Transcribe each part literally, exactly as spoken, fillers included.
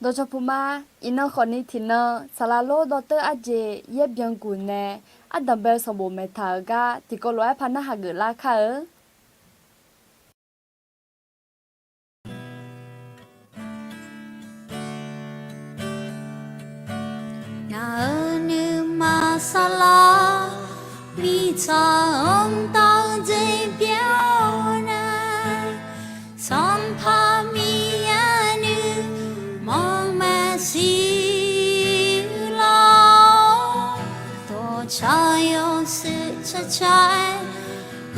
Dawqcawq puq ma. Iqnan khawfni tiqnan saqlaq lor dawrteur arjeq yaer byan guq nae, ardanq bae-eu sanqbof maeqtaq-euq gar tiqkawv lof-aer par narhaq geuflar kar-eu. Ngaq-euq nuima saqlaq mirtsaq-anr taf-eu jeq byan-awr nae, Sanqpaq Miqyaer nuima manq maeqshi lar-awr, dawqtsaq yawshuif tsaqtsaq-aer,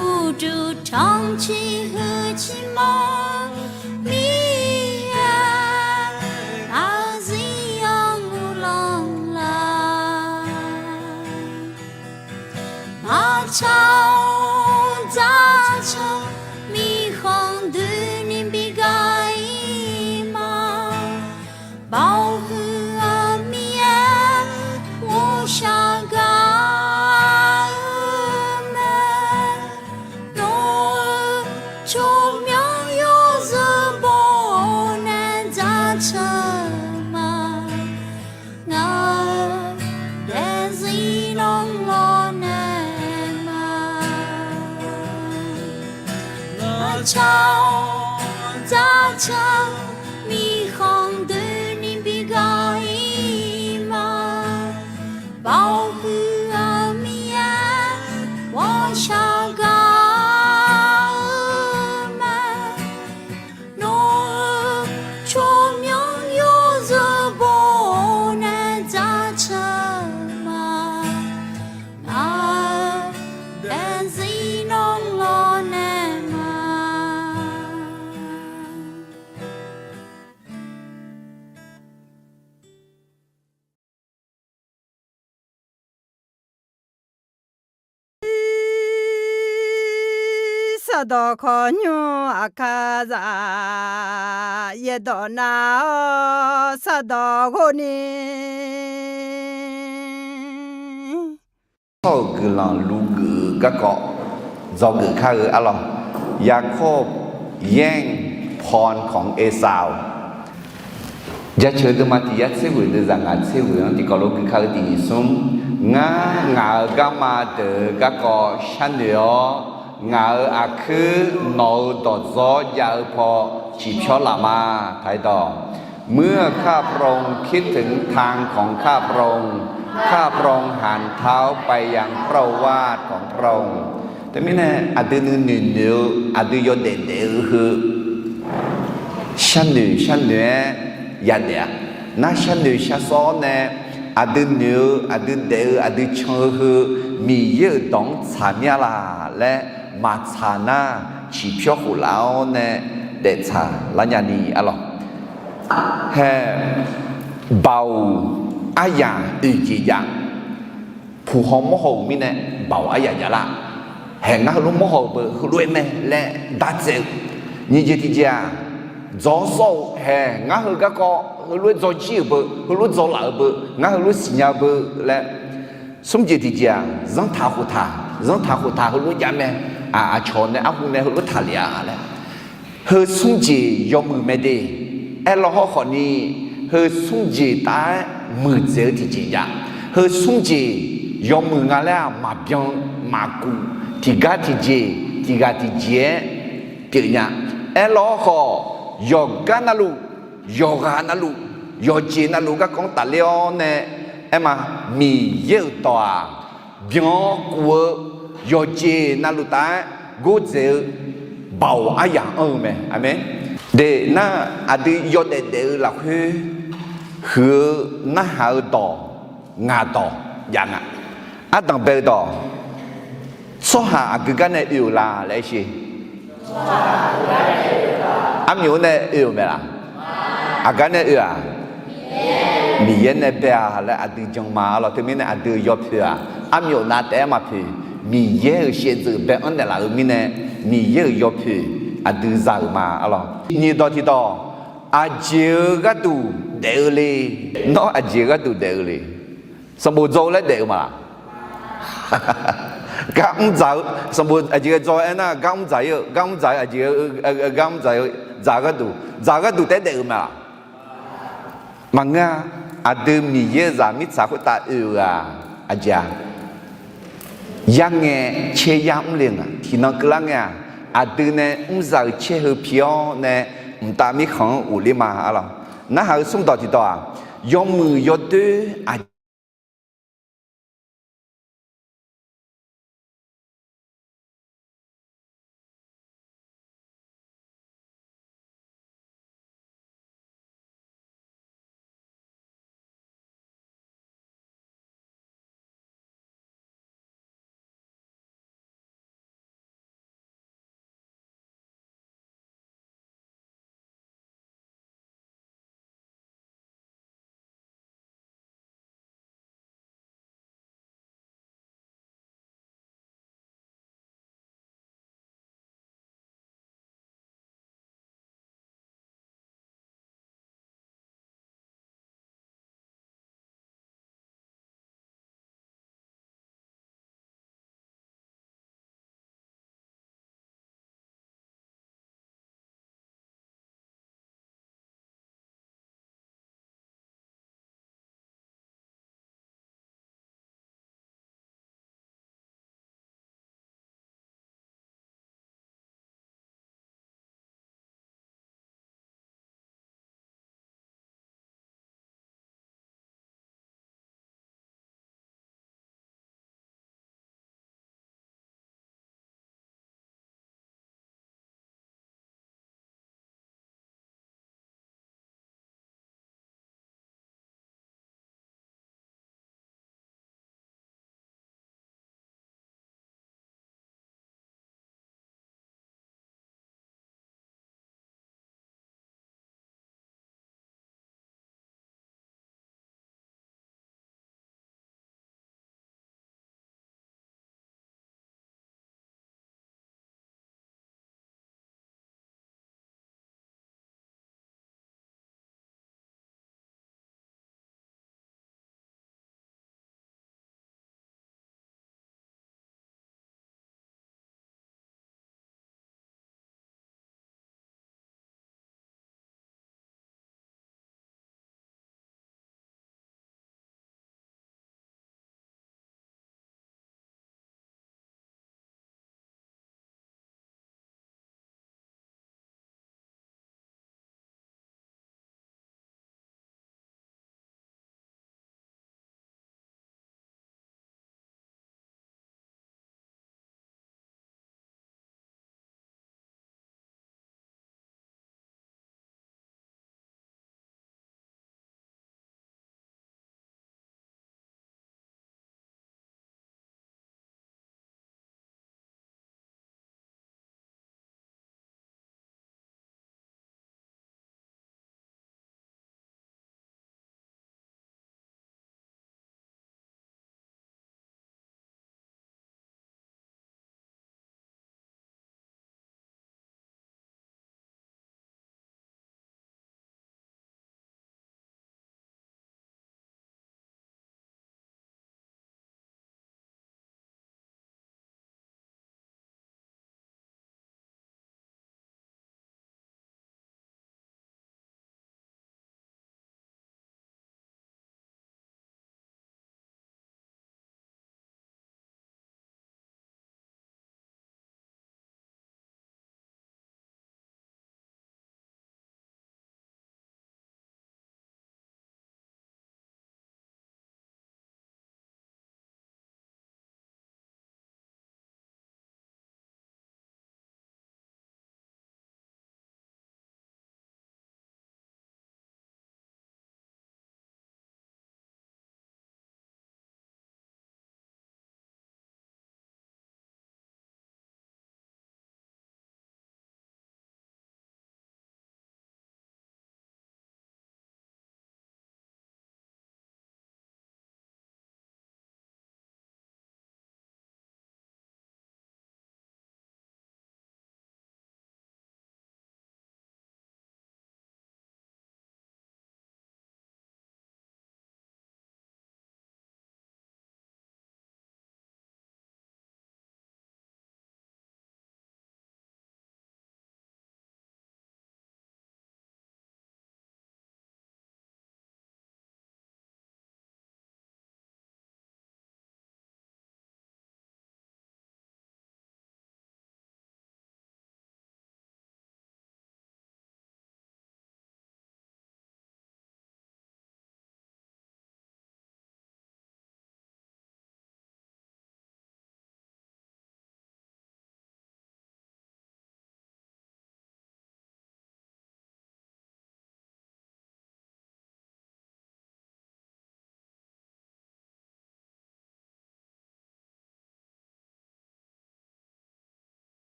uqduq tanqciq huiq ciqmanr Miqyaer, aqzir yawmuiq lanqlar. Maqtsaq-awr dzaqtsaq, mirkhanq doeni bi gaq-ir ma. Baoq huiq-eu Miqyaer, ghawqshaq gaq-eu mae. Nawr-eu tsawrmyanr yawzeu baw-awr nae dzaqtsaq ma. Ngaq-euq daefzir nanqlawr nae ma. Maqtsaq-awr dzaqtsaq, mirkhanq doeni bi gaq-ir ma. Baoq huiq-eu Miqyaer, ghawqshaq gaq-eu mae. Nawr-eu tsawrmyanr yawzeu baw-awr nae dzaqtsaq ma. Ngaq-euq daefzir nanqlawr nae ma. Sardawq khawqnymr aqkar zaq, yaerdawq nar-awr sardawq ghov ni. Tsawrhaq-euq guiqlanq lugeuf-eu garkawv dzawgeuf kar-eu arlawq. ยากอบแย่งพรของเอซาว Jaceuq deuvma tiq yar tser ghoeq deuv zaq ngaq tser ghoeq-anr tiqkawv lof gui kar-eu tiq nyiq smr. Ngar ngaq-euq garma deuq-eu garkawv sharnoeq-awr, ngaq-euq aqkuir nawq-euq dawqdzawr jav-eu paw ciqpyawr laf ma. Taq-aer dawq. เมื่อข้าพระองค์คิดถึงทางของข้าพระองค์ ข้าพระองค์หันเท้าไปยังพระโอวาทของพระองค์ Teumirnae aqdui nuinoeq noeq-eu, aqdui yawdaef daef-eu heu sharnoeq sharnoeq-aer yadaef-a. Nar sharnoeq sharsawr-awr nae aqdui noeq-eu, aqdui daef-eu, aqdui can-eu heu Miqyaer-euq dawq-anr tsaq mir-a laq laer maqtsaq nar, ciqpyawr khof laf-awr nae daeftsaq lar nya ni arlawq. Hae, baoq aryaq oeq jeq jav. Puq haw mawr haw-euq mirnae baoq aryaq jav lar. Hae, ngar heulof mawr haw-euq beu heulof-aer mae laer dartsaev-eu. Nyiq jeq tiq jeq-aq, dzawr sawr-eu, hae, ngar heu garkawv heulof-aer dzawr jir-euq beu, heulof-aer dzawr laf-euq beu, ngar heulof siqnya-eu beu laer. Smr jeq tiq jeq-aq, zanrtaq khoftaq, zanrtaq khoftaq heulof jav mae. Aq, aqcawq nae arhu nae heulof taqlef-a laer. Heu smr jeq yawmuiq mae de. Aerlawr hawrkhawf ni, heu smr jeq taf-aer muiqdzaeq-eu tiqjeq jav. Heu smr jeq yawmuiq nga laer-aq maqbyan maqkuf, tiqgar tiqjeq, tiqghaq tiqjeq-aer pyeuf nya. Aerlawr hawrkhawf, yawqgar navluf, yawqghaq navluf, yawqjeq navluf garkawv-anr tafler-awr nae, aer ma, Miqyaer-euq dawq-aq, byan-awr kuf-eu yawqjeq navluf taf-aer gordzaeq-eu baoq aryaq anr-eu mae. Aqmeq. De nar, aqdui yawdaef daef-eu lafkhoer huiq-eu narhaq-eu dawq, ngaq dawq jav nga. Ardanq bae-eu dawq, tsawrhaq aqgeu gar nae oe-euq la laer sher. Armyawf-anr nae oe-euq mae laq? Aqgar nae oe-aq? Miqyaer nae bae-a laer aqdui jan ma arlawq. Teumirnae aqdui-euq yawpoeq-aq, armyawf nav taef-aer maqpoeq. Miqyaer-euq shaevdzeuf bae-anr naeqlaf-euq mirnae, Miqyaer-euq yawpoeq aqdui za-euq ma arlawq. Nyiq dawq tiq dawq, aqjeq-eu gharduq daef-eu le. Nawr aqjeq-eu gharduq daef-eu le. Sanqbof dzaw-eu laer daef-eu ma laq? Gar mr dzaq-eu, sanqbof aqjeq ghae dzaw aernar, gar mr dzaq-ir-eu, gar mr dzaq-eu aqjeq, gar mr dzaq-eu, dzaq-eu gharduq, dzaq-eu gharduq taef-aer daef-eu ma laq? Maqngeur-a. Aqdui Miqyaer-eu zaq mirtsaq khoertav oe-eu ghaq aqjeq-a? Yarngae caer yar mr le nga. Tiqnan keuvlar ngae-aq, aqdui nae mrzaq-euq caer heu pi-awr nae mqtav mirkhanq-anr ghofler ma arlawq. Narhaq-eu smrdawq tiqdawq-aq, yawmuiq yawdoer aqjeq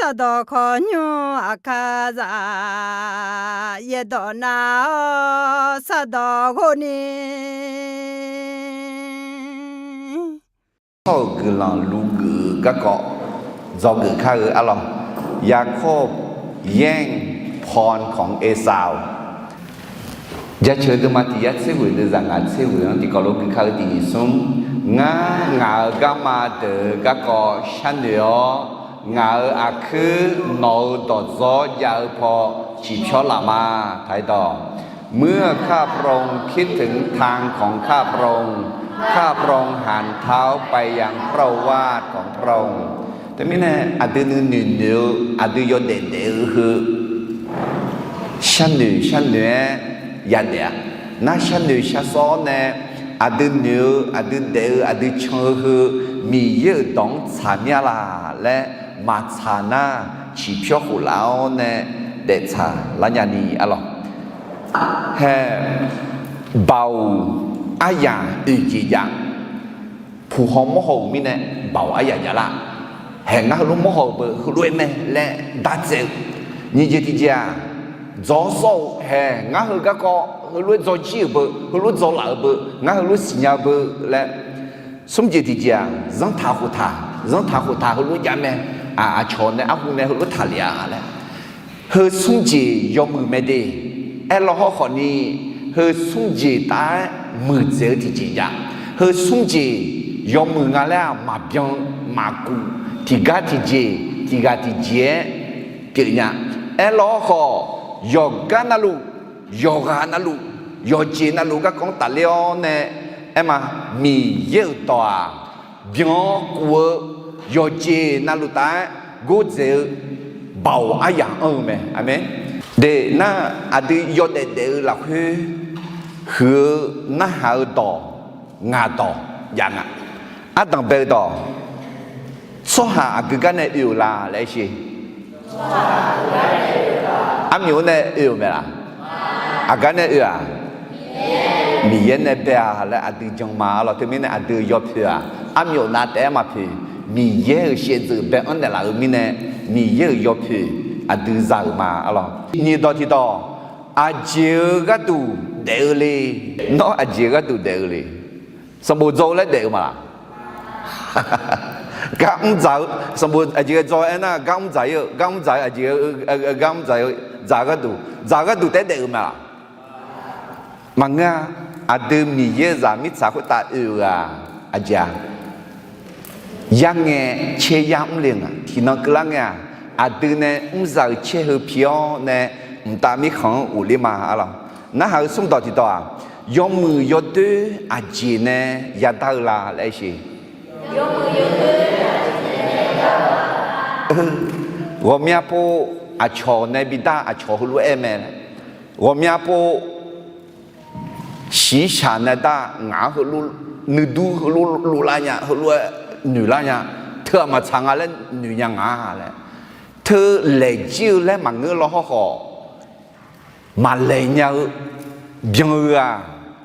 taqdawq kawqnymr aqkar zaq, yaerdawq nav-awr sardawq ghov ni. Tsawrhaq-euq guiqlanq luf geuf-eu garkawv dzawgeuf kar-eu arlawq. ยาโคบแย่งพรของเอซาว Jaceuq deuvma tiq yar tser ghoeq deuv zaq ngaq tser ghoeq-anr tiqkawv lof gui kar-eu tiq nyiq smr. Ngar ngaq-euq garma deuq-eu garkawv sharnoeq-awr, ngaq-euq aqkuir nawq-euq dawqdzawr jav-eu paw ciqpyawr laf ma. Taqdawq, เมื่อข้าพระองค์คิดถึงทางของข้าพระองค์ ข้าพระองค์หันเท้าไปยังพระโอวาทของพระองค์ Teumirnae aqdui nuinoeq noeq-eu, aqdui yawdaef daef-eu heu sharnoeq sharnoeq-aer yadaef-a. Nar sharnoeq sharsawr-awr nae aqdui noeq-eu, aqdui daef-eu, aqdui can-eu heu Miqyaer-euq dawq-anr tsaq mir-a laq laer maqtsaq nar, ciqpyawr khof laf-awr nae daeftsaq lar nya ni arlawq. Hae, baoq aryaq oeq jeq jav. Puq haw mawr haw-euq mirnae baoq aryaq jav lar. Hae, ngar heulof mawr haw-euq beu heulof-aer mae laer dartsaev-eu. Nyiq jeq tiq jeq-aq, dzaw sawr-eu, hae, ngar heu garkawv heulof-aer dzaw jir-euq beu, heulof dzaw laf-euq beu, ngar heulof siqnya-eu beu laer. Smr jeq tiq jeq-aq, zanrtaq khoftaq, zanrtaq khoftaq heulof jav mae. Aqcawq nae arhu nae heulof taqlef-a laer. Heu smr jeq yawmuiq mae de. Aerlawr hawrkhawf ni, heu smr jeq taf-aer muiqdzaeq-eu tiqjeq jav. Heu smr jeq yawmuiq nga laer-aq maqbyan maqkuf, tiqgar tiqjeq, tiqghaq tiqjeq-aer pyeuf nya. Aerlawr hawrkhawf, yawqgar navluf, yawqghaq navluf, yawqjeq navluf garkawv-anr tafler-awr nae, aer ma, Miqyaer-euq dawq-aq, byan-awr kuf-eu yawqjeq navluf taf-aer gordzaeq-eu baoq aryaq anr-eu mae. Aqmeq. De nar, aqdui yawdaef daef-eu lafkhoer huiq-eu narhaq-eu dawq, ngaq dawq jav nga. Ardanq bae-eu dawq, tsawrhaq aqgeu gar nae oe-euq la laer sher. Armyawf-anr nae oe-euq mae laq? Aqgar nae oe-aq? Miqyaer nae bae-a laer aqdui jan ma arlawq. Teumirnae aqdui yawpoeq-aq, armyawf nav taef-aer maqpoeq. Miqyaer-euq shaevdzeuf bae-anr naeqlaf-euq mirnae, Miqyaer-euq yawpoeq aqdui za-euq ma arlawq. Nyiq dawq tiq dawq, aqjeq-eu gharduq daef-eu le. Nawr aqjeq-eu gharduq daef-eu le. Sanqbof dzaw-eu laer daef-eu ma laq? Gar mr dzaq-eu, sanqbof aqjeq ghae dzaw aernar, gar mr dzaq-ir-eu, gar mr dzaq-eu aqjeq, gar mr dzaq-eu, dzaq-eu gharduq, dzaq-eu gharduq taef-aer daef-eu ma laq? Maqngeur-a. Aqdui Miqyaer-eu zaq mirtsaq khoertav oe-euq-aq, aqjeq-a, yarngae caer yar mr le nga. Tiqnan keuvlar ngae-aq, aqdui nae mr za-euq caer heu pi-awr nae mqtav mirkhanq-anr ghofler ma arlawq. Narhaq-eu smr dawq tiq dawq-aq, yawmuiq yawdoer aqjeq nae yadar-eu la laer sher. Ghawqmya pov aqcawq nae bidar aqcawq heulof-aer mae. Ghawqmya pov shiqshaq nae dar ngaq-anr heulof, nuidur heulof loflar nya, heulof-aer noeqlar nya, teu-aq maqtsaq nga laer noeq nya nga laer, teu laeq jir-eu laer maqngeur lawr hawrkhawf, maqlaeq nya-eu byan-eu-aq,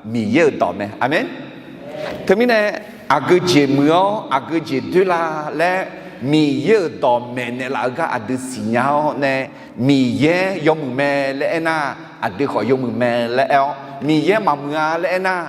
Miqyaer-euq dawq mae. Aqmeq. Teumirnae, aqgeu jeq muiq-awr aqgeu jeq doer la laer Miqyaer-euq dawq maeqnaeq laf-eu gar aqdui siqnya-awr nae, Miqyaer yawmuiq mae laer aernar, aqdui khawf yawmuiq mae laer aer-awr, Miqyaer maqmuiq-a laer aernar,